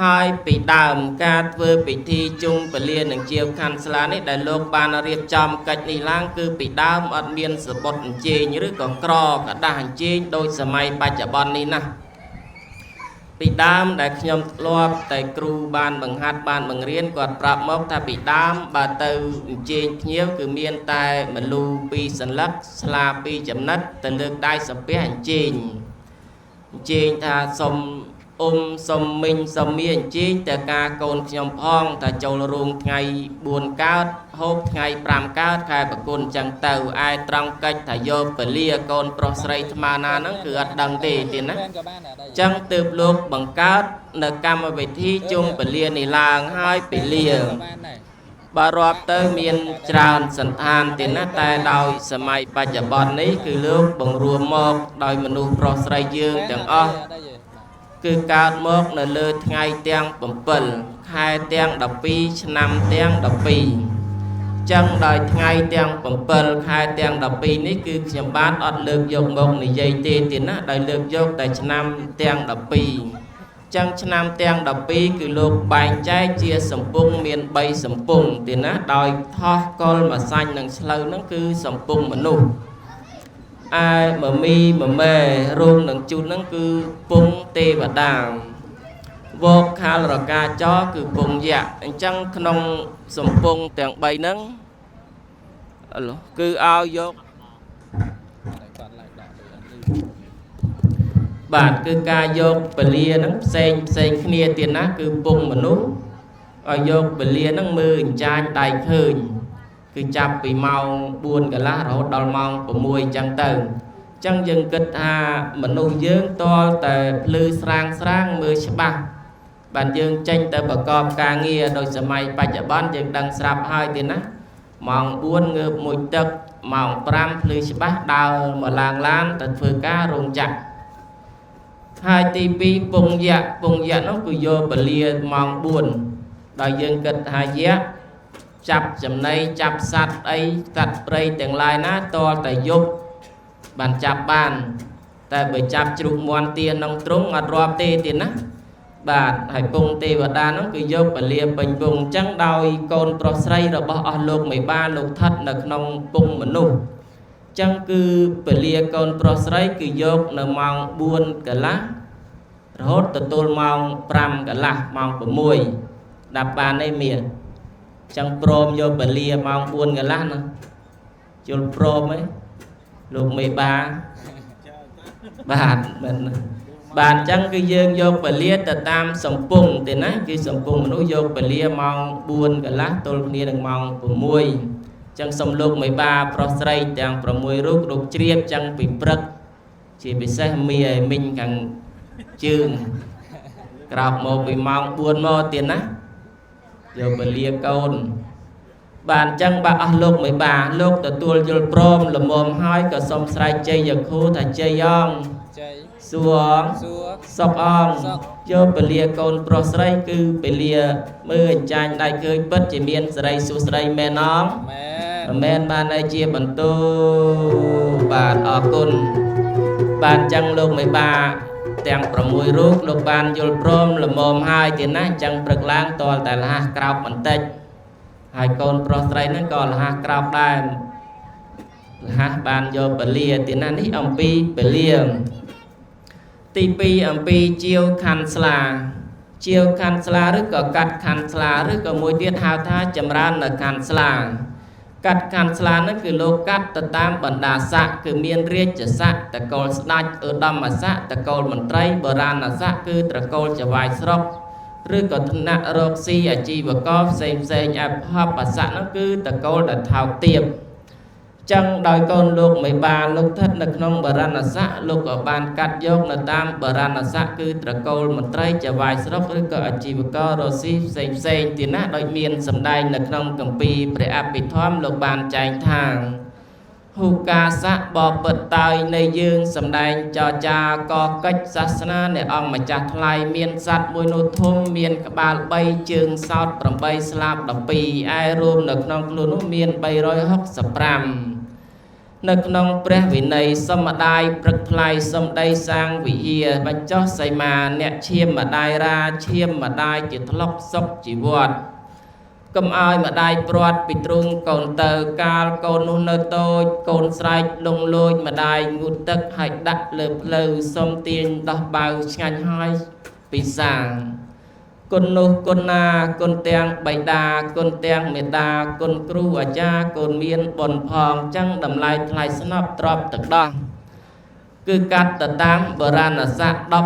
ហើយពីដើមការធ្វើពិធីជុំពលានិងជាវខណ្ឌស្លានេះដែលលោកបានរៀបចំកិច្ចនេះឡើងគឺពីដើមអត់មានសបុតអញ្ជើញឬក៏ក្រกระดาษអញ្ជើញដោយសម័យបច្ចុប្បន្ននេះណាពីដើមដែលខ្ញុំធ្លាប់តែគ្រូបានបង្ហាត់បានបង្រៀនគាត់ប្រាប់មកថាពីដើមបើទៅអញ្ជើញភ្ញៀវគឺមានតែមលូពីរសន្លឹកស្លាពីរចំណិតទៅលើកដៃសំពះអញ្ជើញអញ្ជើញថាសុំអ៊ំសុំមីងសុំមីអញ្ជើញតែការកូនខ្ញុំផងថាចូលរូងថ្ងៃ4កើតហូបថ្ងៃ5កើតខែប្រគុណអញ្ចឹងទៅឯត្រង់កិច្ចថាយកពលាកូនប្រុសស្រីថ្មណាហ្នឹងគឺអត់ដឹងទេទៀតណាអញ្ចឹងទើបលោកបង្កើតនៅកម្មវិធីជុំពលានេះឡើងហើយពលាបើរាប់ទៅមានច្រើនសន្តានទៀតណាតែដោយសម័យបច្ចុប្បន្ននេះគឺលោកបង្រួមមកដោយមនុស្សប្រុសស្រីយើងទាំងអស់គឺកើតមកនៅលើថ្ងៃទាំង7ខែទាំង12ឆ្នាំទាំង12ចឹងដោយថ្ងៃទាំង7ខែទាំង12នេះគឺខ្ញុំបាទអត់លើកយកមកនិយាយទេទៀតណាដោយលើកយកតែឆ្នាំទាំង12ចឹងឆ្នាំទាំង12គឺលោកបែងចែកជាសំពងមាន3សំពងទៀតណាដោយថោះកុលម្សាញ់និងឆ្លូវហ្នឹងគឺសំពងមនុស្ស ឯមមីមមេរោងនឹងជូតហ្នឹងគឺពងទេវតាវកខាលរកាចរគឺពងយៈអញ្ចឹងក្នុងសំពងទាំង3ហ្នឹងគឺឲ្យយកបាទគឺការយកពលាហ្នឹងផ្សេងផ្សេងគ្នាទៀតណាគឺពងមនុស្សឲ្យយកពលាហ្នឹងមើលអញ្ចាញដៃឃើញគឺចាប់ពីម៉ោង4កន្លះរហូតដល់ម៉ោង6អញ្ចឹងទៅអញ្ចឹងយើងគិតថាមនុស្សយើងតលតែភ្លឺស្រាងស្រាងមើលច្បាស់បានយើងចេញទៅប្រកបការងារដោយសម័យបច្ចុប្បន្នយើងដឹងស្រាប់ហើយទៀតណាម៉ោង4ងើបមួយទឹកម៉ោង5ភ្លឺច្បាស់ដើរមកឡើងឡានទៅធ្វើការរោងចក្រហើយទី2ពងយៈពងយៈនោះគឺយកពលាម៉ោង4ដោយយើងគិតថាយៈចាប់ចំណីចាប់សត្វអីសត្វព្រៃទាំងឡាយណាតលតែយប់បានចាប់បានតែបើចាប់ជ្រូកមាន់ទាក្នុងទ្រុងអត់រាប់ទេទៀតណាបាទហើយពងទេវតានោះគឺយកពលាពេញវងអញ្ចឹងដោយកូនប្រុសស្រីរបស់អស់លោកមេបាលោកថិតនៅក្នុងពងមនុស្សអញ្ចឹងគឺពលាកូនប្រុសស្រីគឺយកនៅម៉ោង4កន្លះរហូតទទួលម៉ោង5កន្លះម៉ោង6ដាប់បានទេមានអញ្ចឹងព្រមយកពលាម៉ោង4កន្លះណាជុលព្រមហីលោកមេបាបាទមិនបាទអញ្ចឹងគឺយើងយកពលាទៅតាមសំពងទេណាគឺសំពងមនុស្សយកពលាម៉ោង4កន្លះទល់គ្នានឹងម៉ោង6អញ្ចឹងសំលោកមេបាប្រុសស្រីទាំង6រូបលោកជ្រាបចឹងពីព្រឹកជាពិសេសមីឲ្យមីងខាងជើងក្រោកមកពីម៉ោង4មកទៀតណាយកពលាកូនបាទអញ្ចឹងបាទអស់លោកមេបាលោកទទួលយល់ព្រមល្មមហើយក៏សូមស្រែកជ័យគ្រូថាជ័យអងជ័យសួរសុកអងយកពលាកូនប្រុសស្រីគឺពលាមើលអញ្ចាញដៃឃើញពិតជាមានស្រីសួស្រីមែនអងមែនបានហើយជាបន្ទូបាទអរគុណបាទអញ្ចឹងលោកមេបាទាំង6រូបលោកបានយល់ព្រមល្មមហើយទៀតណាអញ្ចឹងព្រឹកឡើងតលតែលះក្រោបបន្តិចហើយកូនប្រុសស្រីហ្នឹងក៏លះក្រោបដែរលះបានយកពលាទៀតណានេះអំពីពលាទី2អំពីជាវខាន់ស្លាជាវខាន់ស្លាឬក៏កាត់ខាន់ស្លាឬក៏មួយទៀតហៅថាចម្រើននៅខាន់ស្លាកាត់ខាន់ស្លាហ្នឹងគឺលោកកាត់ទៅតាមបណ្ដាស័ក្តិគឺមានរាជស័ក្តិតកូលស្ដេចឧត្តមស័ក្តិតកូលមន្ត្រីបុរាណស័ក្តិគឺត្រកូលចវាយស្រុកឬក៏ថ្នាក់រកស៊ីអាជីវករផ្សេងផ្សេងអភពស័ក្តិហ្នឹងគឺតកូលដែលថោកទាបចឹងដោយកូនលោកមេបាលោកស្ថិតនៅក្នុងបរណស័ក្តិលោកក៏បានកាត់យកនៅតាមបរណស័ក្តិគឺត្រកូលមន្ត្រីចវាយស្រុកឬក៏អាជីវកររកស៊ីផ្សេងផ្សេងទៀតណាដោយមានសម្ដែងនៅក្នុងគម្ពីរព្រះអភិធម្មលោកបានចែងថាហុកាសៈបបិតើយនៃយើងសម្ដែងចរចាកកិច្ចសាសនានៃអង្គម្ចាស់ថ្លៃមានសត្វមួយនោះធំមានក្បាល3ជើងសោត8ស្លាប12ឯរួមនៅក្នុងខ្លួននោះមាន365នៅក្នុងព្រះវិន័យសមដាយព្រឹកថ្លៃសំដីសាងវិហារបញ្ចុះសីមាអ្នកឈាមម្ដាយរាឈាមម្ដាយជាថ្លុកសុខជីវត្តកុំឲ្យម្ដាយព្រាត់ពីទ្រូងកូនទៅកាលកូននោះនៅតូចកូនស្រែកលងលោចម្ដាយងូតទឹកហើយដាក់លើផ្លូវសុំទាញដោះបាវឆ្ងាញ់ហើយពិសាគុណនោះគុណណាគុណទាំងបិតាគុណទាំងមេដាគុណគ្រូអាចារ្យកូនមានបុណ្យផងចឹងតម្លៃថ្លៃស្នប់ទ្របទឹកដោះគឺកាត់ទៅតាមបុរាណស័ក្តិ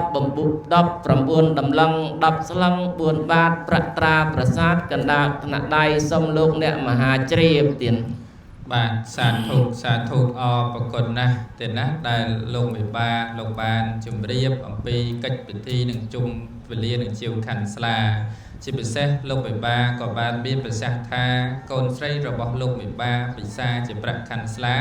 19តម្លឹង10ស្លឹង4បាតប្រាក់ត្រាប្រាសាទកណ្ដាលថ្នាក់ដៃសូមលោកអ្នកមហាជ្រាបទៀតបាទសាធុសាធុអរប្រគុណណាស់ទៀតណាដែលលោកមេបាលោកបានជម្រាបអំពីកិច្ចពិធីនឹងជុំវេលានឹងជាវខាន់ស្លាជាពិសេសលោកមេបាក៏បានមានប្រសាសន៍ថាកូនស្រីរបស់លោកមេបាពិសាជាប្រាក់ខាន់ស្លា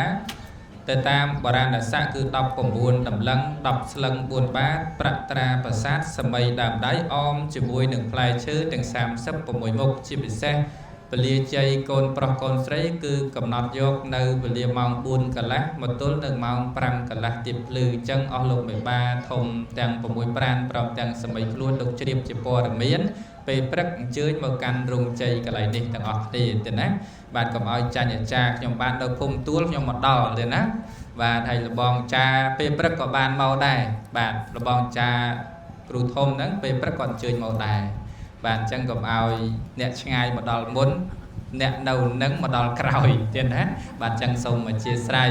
ទៅតាមបុរាណស័ក្តិគឺ19តម្លឹង10ស្លឹង4បាតប្រាក់ត្រាប្រាសាទសម័យដើមដៃអមជាមួយនឹងផ្លែឈើទាំង36មុខជាពិសេសពលាជ័យកូនប្រុសកូនស្រីគឺកំណត់យកនៅវេលាម៉ោង4កន្លះមកទល់នឹងម៉ោង5កន្លះទៀបភ្លឺអញ្ចឹងអស់លោកមេបាធំទាំង6ប្រានព្រមទាំងសម័យខ្លួនលោកជ្រាបជាព័ត៌មាន ពេលព្រឹកអញ្ជើញមកកាន់រោងជ័យកន្លែងនេះទាំងអស់គ្នាទេណាបាទកុំឲ្យចាញ់អាចារ្យខ្ញុំបាននៅភូមិទួលខ្ញុំមកដល់ទេណាបាទហើយលបងចាពេលព្រឹកក៏បានមកដែរបាទលបងចាគ្រូធំហ្នឹងពេលព្រឹកក៏អញ្ជើញមកដែរបាទអញ្ចឹងកុំឲ្យអ្នកឆ្ងាយមកដល់មុនអ្នកនៅនឹងមកដល់ក្រោយទៀតណាបាទអញ្ចឹងសូមអធិស្ឋាន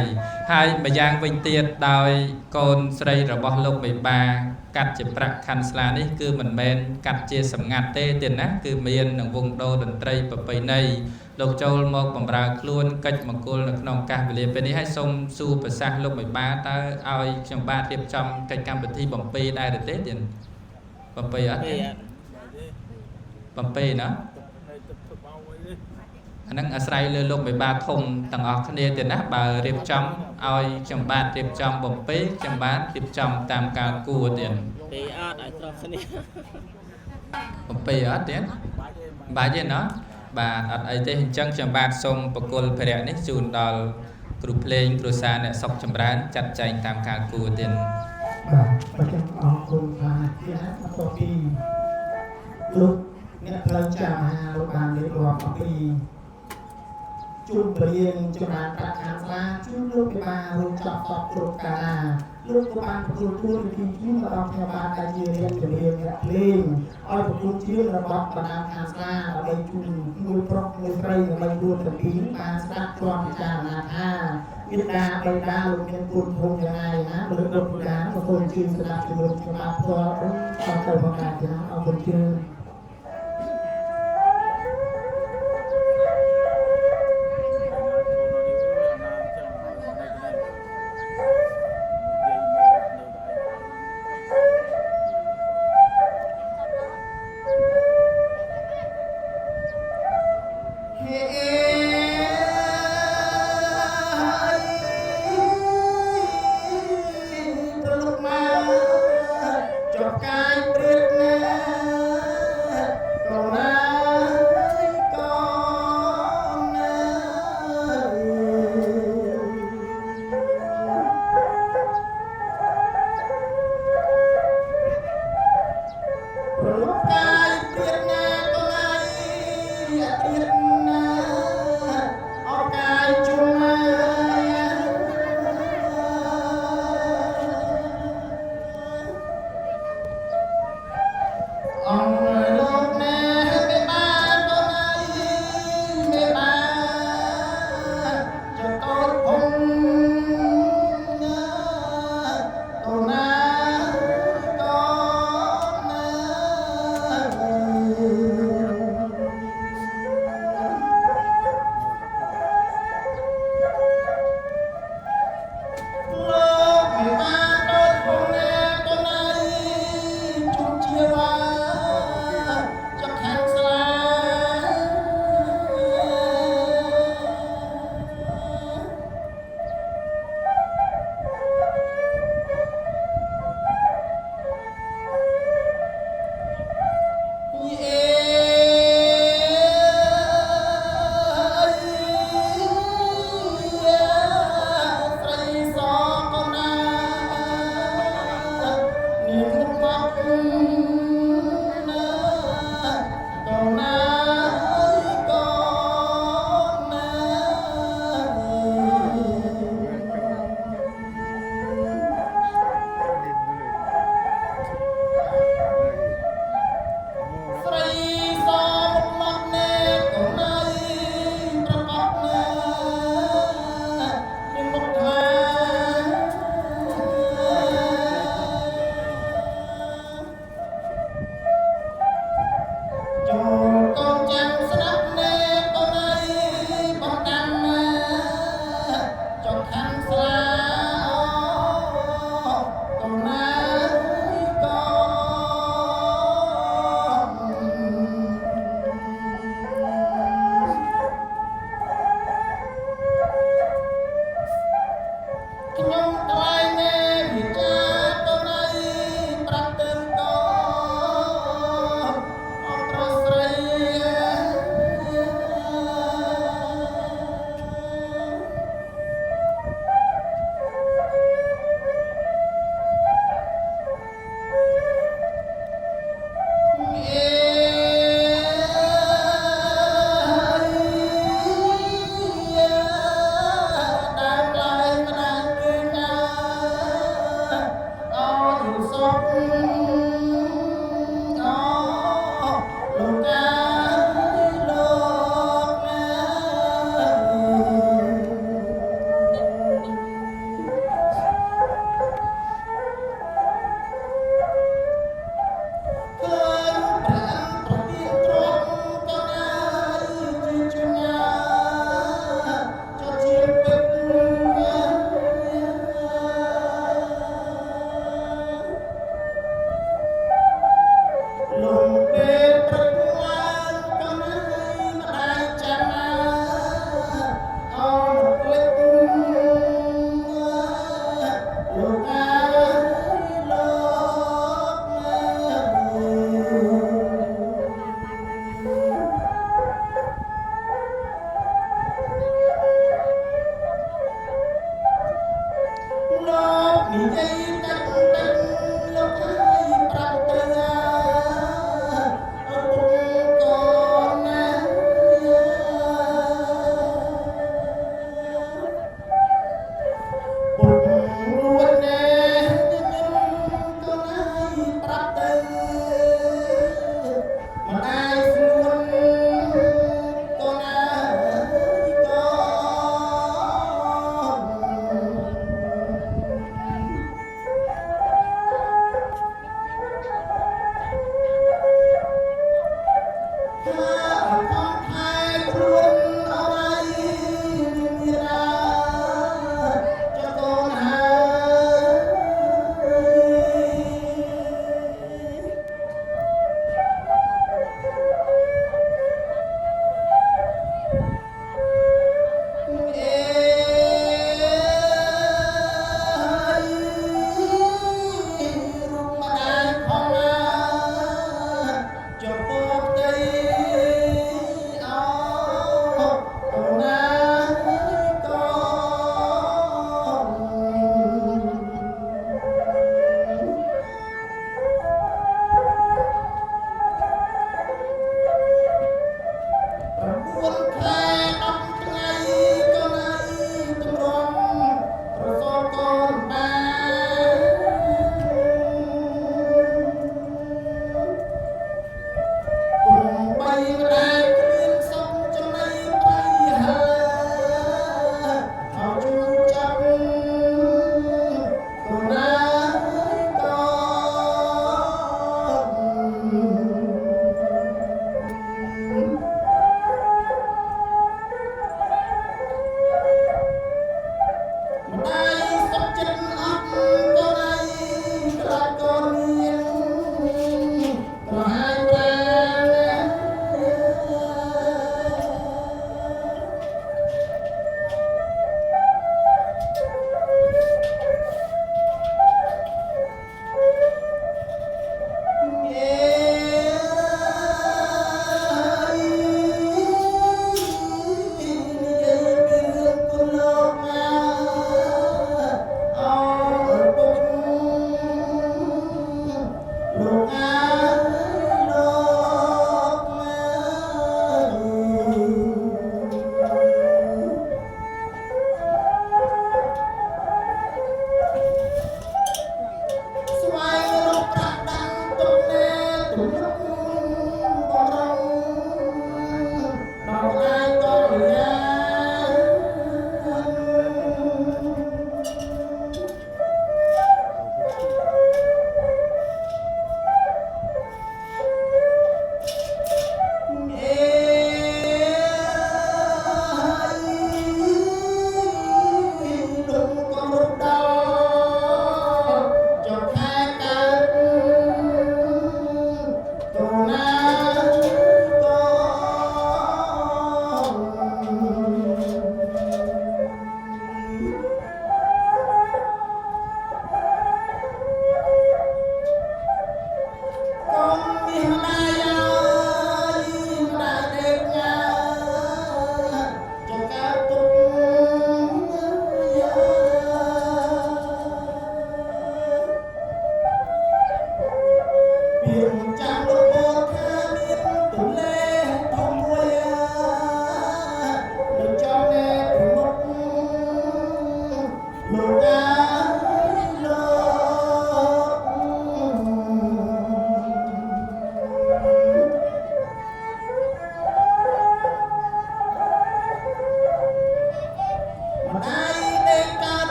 ហើយម្យ៉ាងវិញទៀតដោយកូនស្រីរបស់លោកមេបាកាត់ជាប្រាក់ខាន់ស្លានេះគឺមិនមែនកាត់ជាសម្ងាត់ទេទៀតណាគឺមាននឹងវងដូរតន្ត្រីប្រពៃណីលោកចូលមកបំរើខ្លួនកិច្ចមង្គលនៅក្នុងឱកាសវេលាពេលនេះហើយសូមសួរប្រសាសន៍លោកមេបាតើឲ្យខ្ញុំបាទរៀបចំកិច្ចកម្មវិធីបំពេដែរឬទេទៀតបំពេអត់ទេបំពេណាអាហ្នឹងអាស្រ័យលើលោកមេបាធំទាំងអស់គ្នាទៀតណាបើរៀបចំឲ្យខ្ញុំបាទរៀបចំបំពេខ្ញុំបាទរៀបចំតាមការគួរទៀត ពេលអត់ឲ្យស្រុះគ្នា បំពេអត់ទៀតបាច់ទេណាបាទអត់អីទេអញ្ចឹងខ្ញុំបាទសូមបកគលភរៈនេះជូនដល់គ្រូភ្លេងគ្រួសារអ្នកសុកចម្រើនចាត់ចែងតាមការគួរទៀត បាទប្រចាំអរគុណថាជាបន្ទាប់ពីលោកអ្នកផ្លូវចាមហាលោកបានរៀបរាប់អំពីជូនពរៀនចម្រើនប្រាក់ខាងស្លាជូនលោកពិបារួមចប់តបគ្រប់កាលណាលោកក៏បានប្រគល់ទួនាទីជូនដល់ខ្ញុំបាទដែលជាអ្នកចម្រៀងអ្នកភ្លេងឲ្យប្រគល់ជារបស់បណ្ដាខាងស្លាដើម្បីជូនមួយប្រុសមួយស្រីដើម្បីខ្លួនទាំងពីរបានស្ដាប់ទ្រាំពិចារណាថាមេត្តាបិតាលោកមានគុណធំយ៉ាងណាណាលោកបុត្របុតាក៏សូមជឿស្ដាប់ជំរុំខ្ញុំបាទផ្ទាល់អរទៅផងដែរចាអរគុណជឿ ហេប្រលុកមកចប់កាយព្រាតណា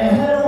36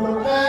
មុខណា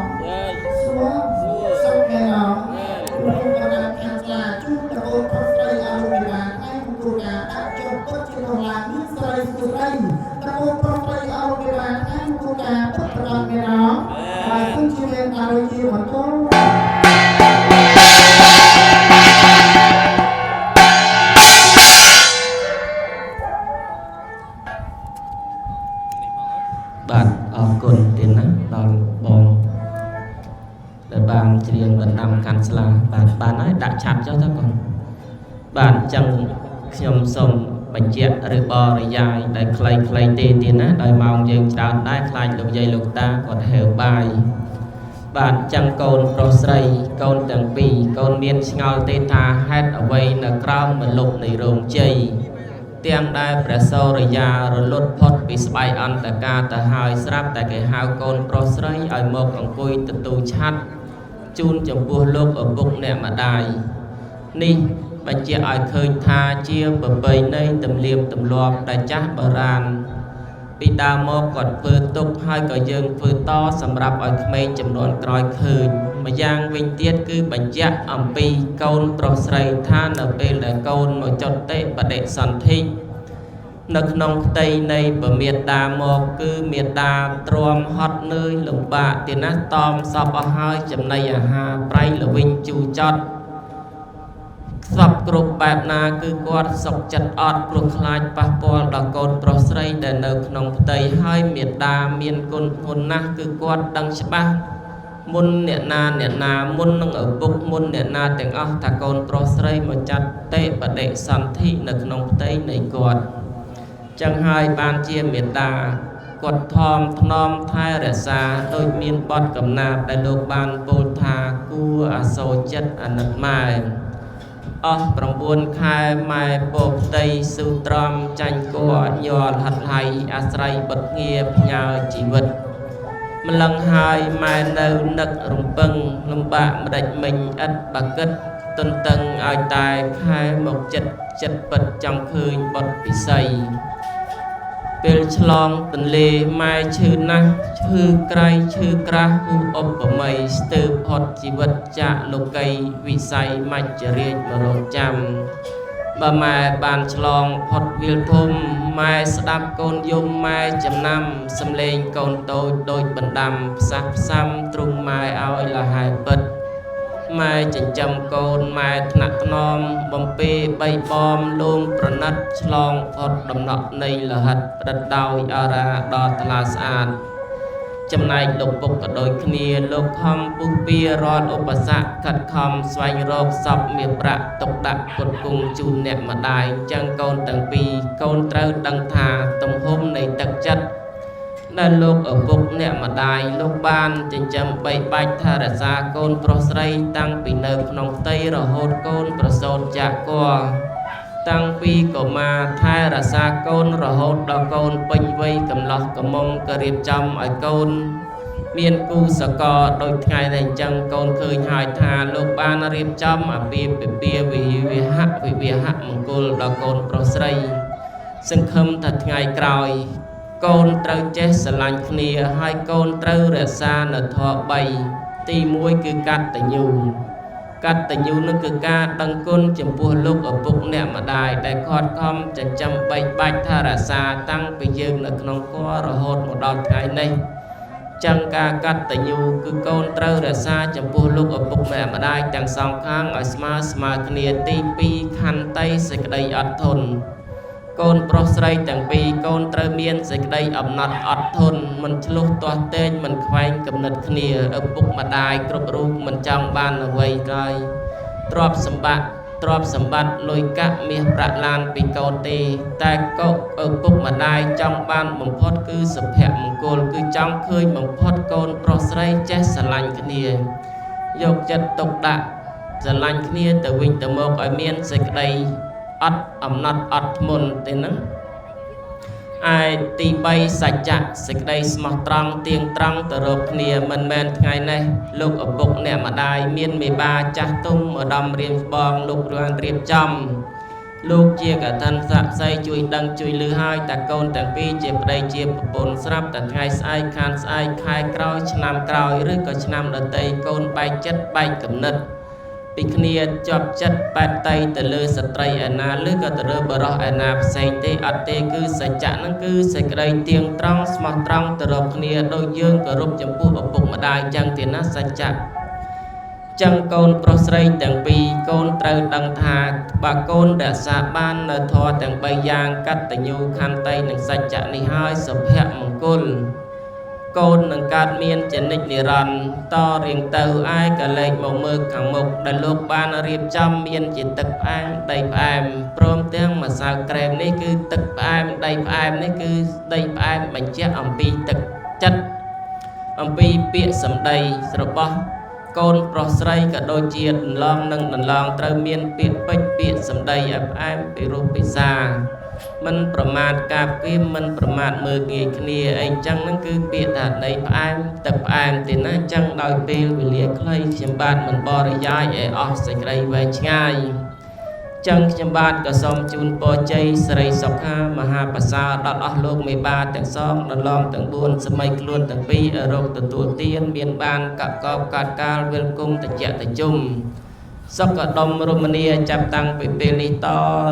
សួរសុខមែនអព្រះអង្គបានខាងស្លាជូនតកូលប្រុសស្រីអរុមេបាថ្ងៃមង្គលការដាក់ចុះពិតជានោះឡើងមានស្រីសួស្រីតកូលប្រុសស្រីអរុមេបាថ្ងៃមង្គលការពិតប្រកបមែនអបាទសូមជាមានអារជាបន្ត បាទអរគុណទៀតណាដល់បងដែលបានច្រៀងបណ្ដាំកាន់ស្លាបាទបានហើយដាក់ឆាត់ចុះទៅកូនបាទអញ្ចឹងខ្ញុំសូមបញ្ជាក់ឬបរិយាយដែលខ្លីៗទេទៀតណាដោយម៉ោងយើងច្រើនដែរខ្លាចលោកយាយលោកតាគាត់ហៅបាយបាទអញ្ចឹងកូនប្រុសស្រីកូនទាំងពីរកូនមានឆ្ងល់ទេថាហេតុអ្វីនៅក្រោមម្លប់នៃរោងជ័យទាំងដែលព្រះសូរិយារលត់ផុតពីស្បែកអន្តការទៅហើយស្រាប់តែគេហៅកូនប្រុសស្រីឲ្យមកអង្គុយទទួលឆាត់ជូនចំពោះលោកឪពុកអ្នកម្ដាយនេះបញ្ជាក់ឲ្យឃើញថាជាប្រពៃណីទំនៀមទម្លាប់ដែលចាស់បុរាណពីដើមមកគាត់ធ្វើទុកហើយក៏យើងធ្វើតសម្រាប់ឲ្យក្មេងចំនួនក្រោយឃើញម្យ៉ាងវិញទៀតគឺបញ្ជាក់អំពីកូនប្រុសស្រីថានៅពេលដែលកូនមកចុតិបដិសន្ធិនៅក្នុងផ្ទៃនៃពមាតាមកគឺមេដាទ្រាំហត់នឿយលំបាកទីណាស់តមសពអស់ហើយចំណីអាហារប្រៃល្វីងជូរចត់ខ្សប់គ្រប់បែបណាគឺគាត់សុខចិត្តអត់ព្រោះខ្លាចប៉ះពាល់ដល់កូនប្រុសស្រីដែលនៅក្នុងផ្ទៃហើយមេដាមានគុណធ្ងន់ណាស់គឺគាត់ដឹងច្បាស់មុនអ្នកណាអ្នកណាមុននឹងឪពុកមុនអ្នកណាទាំងអស់ថាកូនប្រុសស្រីមកចាត់តិបដិសន្ធិនៅក្នុងផ្ទៃនៃគាត់ចឹងហើយបានជាមេដាគាត់ថមថ្នមថែរក្សាដូចមានបទកំណាព្យដែលលោកបានពោលថាគួរអាសូរចិត្តអាណិតម៉ែអស់9ខែម៉ែពោផ្ទៃស៊ូទ្រាំចាញ់គួរញ័រហត់ហៃអាស្រ័យបុតងារផ្ញើជីវិតម្លឹងហើយម៉ែនៅនឹករំពឹងលំបាកម្ដេចមិញឥតបាគិតទន្ទឹងឲ្យតែខែមកចិត្តចិត្តពិតចង់ឃើញបុតពិសីពេលឆ្លងទន្លេម៉ែឈឺណាស់ឈឺក្រៃឈឺក្រាស់ហួសឧបមាស្ទើរផុតជីវិតចាកលោកីវិស័យមច្ចរាជមករងចាំបើម៉ែបានឆ្លងផុតវាលធំម៉ែស្ដាប់កូនយំម៉ែចំណាំសំលេងកូនតូចដូចបណ្ដាំផ្សះផ្សាំទ្រុងម៉ែឲ្យលហែពិតម៉ែចិញ្ចឹមកូនម៉ែថ្នាក់ថ្នមបំពេបីបំលងប្រណិតឆ្លងផុតដំណក់នៃលហិតផ្ដិតដោយអរាដ៏ថ្លាស្អាតចំណែកលោកពុកក៏ដូចគ្នាលោកខំពុះពៀរាល់ឧបសគ្គខិតខំស្វែងរកសពមាសប្រាក់ទុកដាក់គុតគង់ជូនអ្នកម្ដាយចឹងកូនទាំងពីរកូនត្រូវដឹងថាទំហំនៃទឹកចិត្តដែលលោកឪពុកអ្នកម្ដាយលោកបានចិញ្ចឹមបីបាច់ថែរក្សាកូនប្រុសស្រីតាំងពីនៅក្នុងផ្ទៃរហូតកូនប្រសូតចាកគរតាំងពីកុមារថែរក្សាកូនរហូតដល់កូនពេញវ័យកំឡោះកំមុំក៏រៀបចំឲ្យកូនមានគូសកលដោយថ្ងៃនេះអញ្ចឹងកូនឃើញហើយថាលោកបានរៀបចំអាពាហ៍ពិពាហ៍វិវាហៈវិវាហៈមង្គលដល់កូនប្រុសស្រីសង្ឃឹមថាថ្ងៃក្រោយកូនត្រូវចេះស្រឡាញ់គ្នាហើយកូនត្រូវរក្សានៅធម៌3ទី1គឺកតញ្ញូកតញ្ញូនឹងគឺការដឹងគុណចំពោះលោកឪពុកអ្នកម្ដាយដែលខត់ខំចិញ្ចឹមបីបាច់ថែរក្សាតាំងពីយើងនៅក្នុងគររហូតមកដល់ថ្ងៃនេះចឹងការកតញ្ញូគឺកូនត្រូវរក្សាចំពោះលោកឪពុកអ្នកម្ដាយទាំងសងខាងឲ្យស្មើស្មើគ្នាទី2ខន្តីសេចក្តីអត់ធន់កូនប្រុសស្រីទាំងពីរកូនត្រូវមានសេចក្តីអំណត់អត់ធន់មិនឆ្លោះទាស់ទែងមិនខ្វែងគំនិតគ្នាឪពុកម្ដាយគ្រប់រូបមិនចង់បានអ្វីឡើយទ្រព្យសម្បត្តិលុយកាក់មាសប្រាក់ឡានពីកូនទេតែកូនឪពុកម្ដាយចង់បានបំផុតគឺសុភមង្គលគឺចង់ឃើញបំផុតកូនប្រុសស្រីចេះស្រឡាញ់គ្នាយកចិត្តទុកដាក់ស្រឡាញ់គ្នាទៅវិញទៅមកឲ្យមានសេចក្តីអត់អំណត់អត់ធ្មន់ទេណាឯទី3សច្ចៈសេចក្តីស្មោះត្រង់ទៀងត្រង់ទៅរកគ្នាមិនមែនថ្ងៃនេះលោកឪពុកអ្នកម្ដាយមានមេបាចាស់ទុំឧត្តមរៀមច្បងលោកបានរៀបចំ លោកជាកថាសាក្សីជួយដឹងជួយឮហើយតាកូនទាំងពីរជាប្តីជាប្រពន្ធស្រាប់តែថ្ងៃស្អែកខានស្អែកខែក្រោយឆ្នាំក្រោយឬក៏ឆ្នាំដទៃកូនបែកចិត្តបែកគំនិតពីគ្នាជាប់ចិត្តបែតតៃទៅលើស្ត្រីឯណាឬក៏ទៅលើបរិសឯណាផ្សេងទេអត់ទេគឺសច្ចៈហ្នឹងគឺសេចក្តីទៀងត្រង់ស្មោះត្រង់ទៅរកគ្នាដូចយើងគោរពចំពោះឪពុកម្ដាយចឹងទេណាសច្ចៈចឹងកូនប្រុសស្រីទាំងពីរកូនត្រូវដឹងថាបើកូនរក្សាបាននៅធម៌ទាំង3យ៉ាងកតញ្ញូខន្តីនិងសច្ចៈនេះហើយសុភមង្គលកូននឹងកើតមានជានិច្ចនិរន្តរ៍តរៀងទៅឯក៏លែកមកមើលខាងមុខដែលលោកបានរៀបចំមានជាទឹកផ្អែមដីផ្អែមព្រមទាំងម្សៅក្រែមនេះគឺទឹកផ្អែមដីផ្អែមនេះគឺដីផ្អែមបញ្ជាក់អំពីទឹកចិត្តអំពីពាក្យសម្ដីរបស់កូនប្រុសស្រីក៏ដូចជាដន្លងនិងដន្លងត្រូវមានពាក្យពេចន៍ពាក្យសម្ដីឲ្យផ្អែមពីរោះពិសាមិនប្រមាថការគៀមមិនប្រមាថមើលងាយគ្នាអីចឹងហ្នឹងគឺពាក្យថាដីផ្អែមទឹកផ្អែមទេណាចឹងដោយពេលវេលាខ្លីខ្ញុំបាទមិនបរិយាយឲ្យអស់សេចក្តីវែងឆ្ងាយចឹងខ្ញុំបាទក៏សូមជូនពរជ័យសិរីសុខាមហាប្រសើរដល់អស់លោកមេបាទាំងសងដន្លងទាំង4សម័យខ្លួនទាំងពីរឲ្យរកទទួលទានមានបានកកបកាត់កាលវិលគុំតិចតិជុំសុខដុមរមនាចាប់តាំងពីពេលនេះត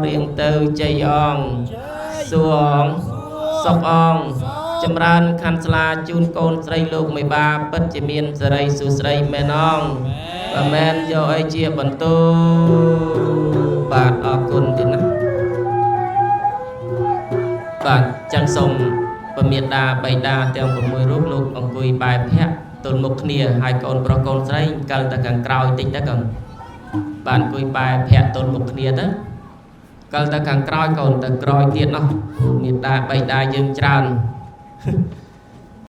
រៀងទៅជ័យអងសួងសុខអងចម្រើនខណ្ឌស្លាជូនកូនស្រីលោកមេបាពិតជាមានសិរីសួស្តីមែនអងបើមែនយកអីជាបន្ទូបាទអរគុណទៀតណាបាទចឹងសូមពមេដាបៃតាទាំង6រូបលោកអង្គុយបែរភ័ក្រទល់មុខគ្នាហើយកូនប្រុសកូនស្រីកិលទៅខាងក្រោយតិចទៅកូនបាទអង្គុយបែរភ័ក្រទល់មុខគ្នាទៅកិលទៅខាងក្រោយកូនទៅក្រោយទៀតនោះមេដាបៃតាយើងច្រើន